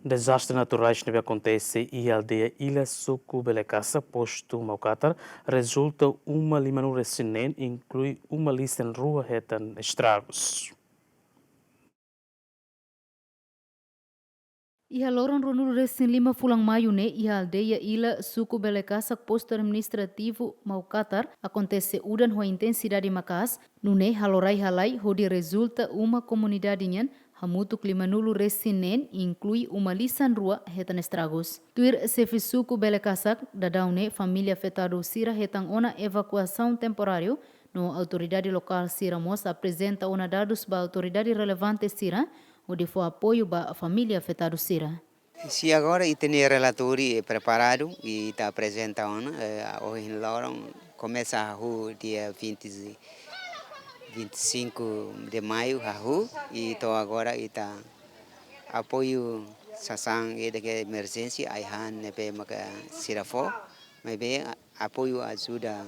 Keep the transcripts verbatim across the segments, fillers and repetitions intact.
Dezastre naturais ne'ebé akontese iha aldeia Ila, suku Belekasa, postu Maukatar, rezulta uma limanulu resin neen, inklui uma lisan rua hetan estragus. Iha loron ruanulu resin lima fulan Maiu ne'e, iha aldeia Ila, suku Belekasa, postu administrativu Maukatar, akontese udan ho intensidade maka'as, nune'e halo rai-halai hodi rezulta uma komunidade nian hamutuk limanulu resin neen, inklui uma lisan rua hetan estragus. Tuir xefe suku Belekasa, daudaun ne'e família afetadu sira hetan ona evakuasaun temporáriu, no autoridade lokál sira mós aprezenta ona dadus ba autoridade relevante sira, hodi fó apoiu ba família afetadu sira. Se agora ita-nia relatóriu é preparadu, ita aprezenta ona, eh, ohin loron komesa hahú dia vinte, vinte e cinco de maio hahú, i to'o agora ita apoiu sasán ida ke emerjénsia, ai-han ne'ebé maka sira fó, maibé a-, apoiu ajuda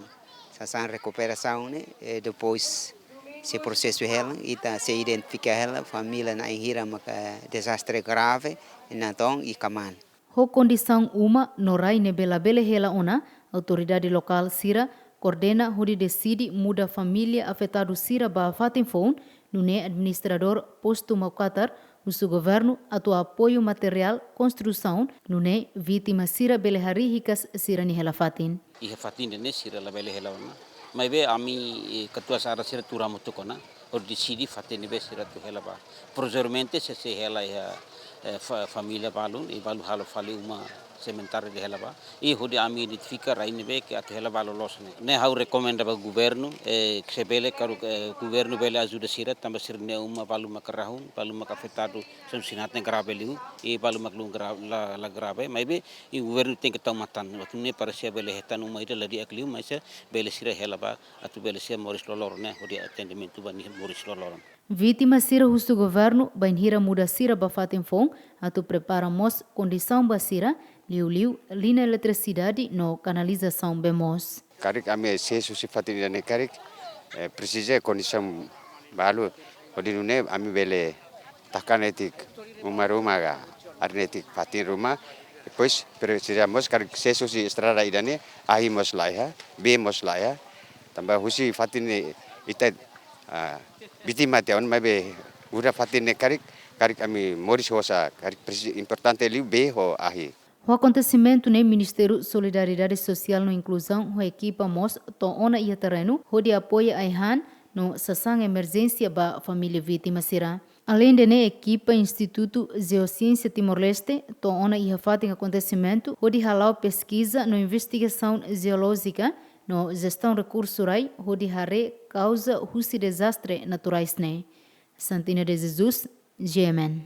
sasán rekuperasaun ne'e, eh, depois sei prosesu hela, ita sei identifika hela família na'in hira maka dezastre grave, Natong i Kaman. Ho kondisaun uma no rai ne'ebé labele hela ona, autoridade lokál sira koordena hodi deside muda família afetadu sira ba fatin foun, nune'e administradór postu Maukatar husu governu atu apoiu materiál konstrusaun, nune'e vítima sira bele harii hikas sira-nia hela-fatin. Iha fatin ida-ne'e sira labele hela ona. Maibé ami, eh, katuas adat sira tuur hamutuk ona, hodi deside fatin ne'ebé sira atu hela ba. Provizoriamente sei, sei hela iha, eh, fa-, família balun, i balu halo fali uma sementara hodi hela ba. I hodi ami identifika rai ne'ebé ke atu hela ba loloos ne'e. Ne'e ha'u rekomenda ba governu, eh, se bele karik, eh, governu bele ajuda sira, tanba sira-nia uma balu maka rahun, balu maka afetadu, são sinatne grave liu, i balu maka lun gra-, la, la grave, maibé i governu tenke tau matan, atu nune'e para sira bele hetan uma ida la di'ak liu, mas sira bele sira hela ba, atu bele sira moris loroloron ne'e, hodi atendimentu ba nia moris loroloron. Vítima sira husu governu bainhira muda sira ba fatin foun, atu prepara mós kondisaun ba sira, liuliu liña eletrisidade no kanalizasaun bee mós. Karik ami sees husi fatin ida-ne'e karik, eh, presiza kondisaun balu, hodi nune'e ami bele taka netik uma ruma ka, ari netik fatin ruma. Depois presiza mós karik sees husi estrada ida-ne'e, ahi mós laiha, bee mós laiha. Tanba husi fatin ne'e ita, ah, vítima tiha ona, maibé uda fatin ne'e karik, karik ami moris hosa, karik presi-, importante liu bee ho ahi. Ho akontesimentu ne'e, Ministériu Solidariedade Sosiál no Inkluzaun ho ekipa mós to'o ona iha terrenu, hodi apoia ai-han no sasán emerjénsia ba família vítima sira. Aleinde ne'e, ekipa Institutu Jeosiénsia Timor-Leste to'o ona iha fatin akontesimentu, hodi hala'o peskiza no investigasaun jeolójika no jestaun rekursu rai, hodi haree kauza husi dezastre naturais ne'e. Santina de Jesus, G M N.